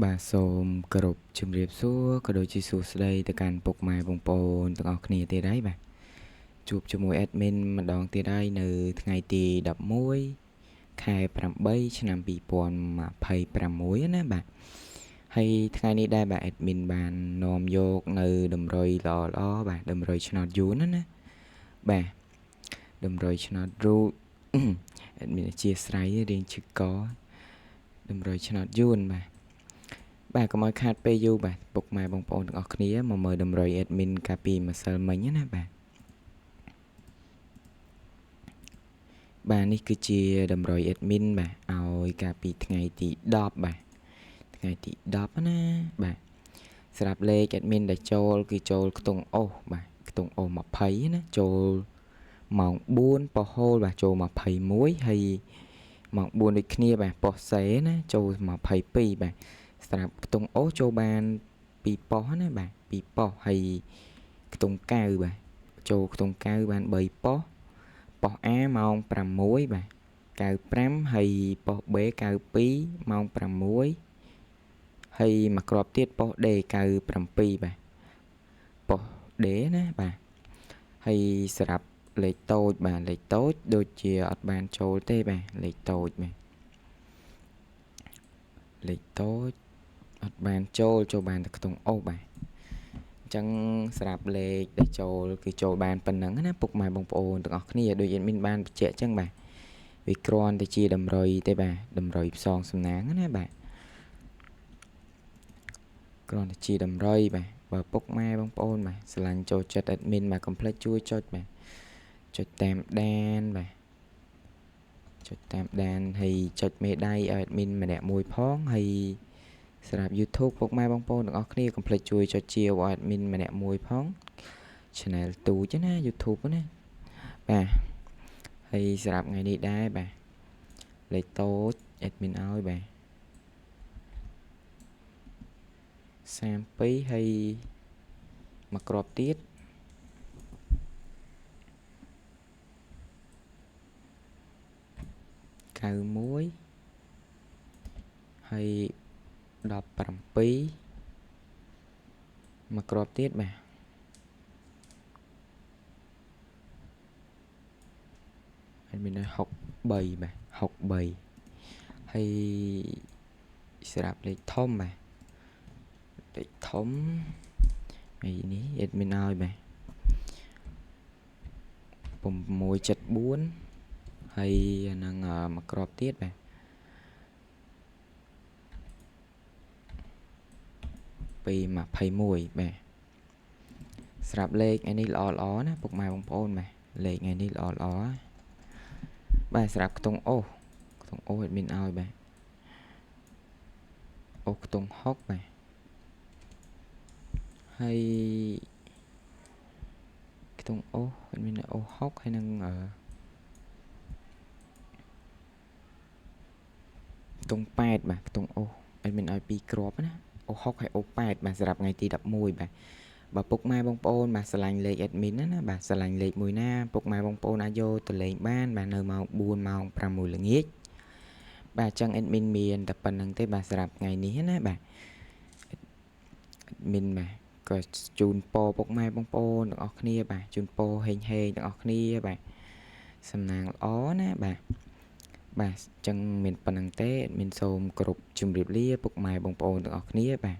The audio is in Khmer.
បាទសូមគោរពជំរាបសួរក៏ដូចជាសួស្តីទៅកាន់ពុកម៉ែបងប្អូនទាំងអស់គ្នាទៀតហើយបាទជួបជាមួយ admin ម្ដងទៀតហើយនៅថ្ងៃទី11ខែ8ឆ្នាំ2026ណាបាទហើយថ្ងៃនេះដែរបាទ admin បាននាំយកនៅតម្រុយល្អល្អបាទតម្រុយឆ្នោតយួនណាណាបាទតម្រុយឆ្នោតរូ admin អធិស្ឋានរៀងឈឺកតម្រុយឆ្នោតយួនបាទបាទកុំឲ្យខាតពេលយូរបាទពុកម៉ែបងប្អូនទាំងអស់គ្នាមកមើលតម្រុយ admin កាលពីម្សិលមិញណាបាទបាទនេះគឺជាតម្រុយ admin បាទឲ្យកាលពីថ្ងៃទី10បាទថ្ងៃទី10ណាបាទស្រាប់លេខ admin ដែលចូលគឺចូលខ្ទង់អូសបាទខ្ទង់អូស20ណាចូលម៉ោង4ប៉ោះហូលបាទចូល21ហើយម៉ោង4ដូចគ្នាបាទប៉ោះសេណាចូល22បាទស្រាប់ខ្ទង់អូសចូលបាន2ប៉ុស្តិ៍ណាបាទ2ប៉ុស្តិ៍ហើយខ្ទង់កៅបាទចូលខ្ទង់កៅបាន3ប៉ុស្តិ៍ប៉ុស្តិ៍ A ម៉ោង6បាទ95ហើយប៉ុស្តិ៍ B 92ម៉ោង6ហើយមួយគ្រាប់ទៀតប៉ុស្តិ៍ D 97បាទប៉ុស្តិ៍ D ណាបាទហើយស្រាប់លេខតូចបាទលេខតូចដូចជាអត់បានចូលទេបាទលេខតូចបាទលេខតូចអត់បានចូលចូលបានតែខ្ទង់អូសបាទអញ្ចឹងស្រាប់លេខដែលចូលគឺចូលបានប៉ុណ្ណឹងណាពុកម៉ែបងប្អូនទាំងអស់គ្នាដូច admin បានបញ្ជាក់អញ្ចឹងបាទវាគ្រាន់តែជាតម្រុយទេបាទតម្រុយផ្សងសំណាងណាបាទគ្រាន់តែជាតម្រុយបាទបើពុកម៉ែបងប្អូនបាទស្រឡាញ់ចូលចិត្ត admin បាទកុំភ្លេចជួយចុចបាទចុចតាមដានបាទចុចតាមដានហើយចុចមេដៃឲ្យ admin ម្នាក់មួយផងហើយសម្រាប់ YouTube ពុកម៉ែបងប្អូនទាំងអស់គ្នាកុំភ្លេចជួយចុចជាឲ្យ admin ម្នាក់មួយផង Channel ទូចណា YouTube ណាបាទហើយសម្រាប់ថ្ងៃនេះដែរបាទលេខតូច admin ឲ្យបាទ32ហើយមួយគ្រាប់ទៀត91ហើយ17មួយគ្រាប់ទៀតបាទហើយមាន63បាទ63ហើយស្រាប់លេខធំបាទលេខធំហើយនេះ admin ឲ្យបាទ674ហើយអានឹងមួយគ្រាប់ទៀតបាទ221បាទស្រាប់លេខថ្ងៃនេះល្អល្អណាពុកម៉ែបងប្អូនបាទលេខថ្ងៃនេះល្អល្អបាទស្រាប់ខ្ទង់អូសខ្ទង់អូស admin ឲ្យបាទអូសខ្ទង់6បាទហើយខ្ទង់អូស admin អូស6ហើយនឹងខ្ទង់8បាទខ្ទង់អូស admin ឲ្យ2គ្រាប់ណាអូ6ហើយអូ8បាទសម្រាប់ថ្ងៃទី11បាទបើពុកម៉ែបងប្អូនបាទស្រឡាញ់លេខ admin ណាណាបាទស្រឡាញ់លេខមួយណាពុកម៉ែបងប្អូនអាចយកទៅលេងបានបាទនៅម៉ោង4ម៉ោង6ល្ងាចបាទអញ្ចឹង admin មានតែប៉ុណ្្នឹងទេបាទសម្រាប់ថ្ងៃនេះណាបាទ admin បាទក៏ជូនពរពុកម៉ែបងប្អូនទាំងអស់គ្នាបាទជូនពរហេងហេងទាំងអស់គ្នាបាទសំណាងល្អណាបាទបាទអញ្ចឹងមានប៉ុណ្្នឹងទេ admin សូមគោរពជម្រាបលាពុកម៉ែបងប្អូនទាំងអស់គ្នាបាទ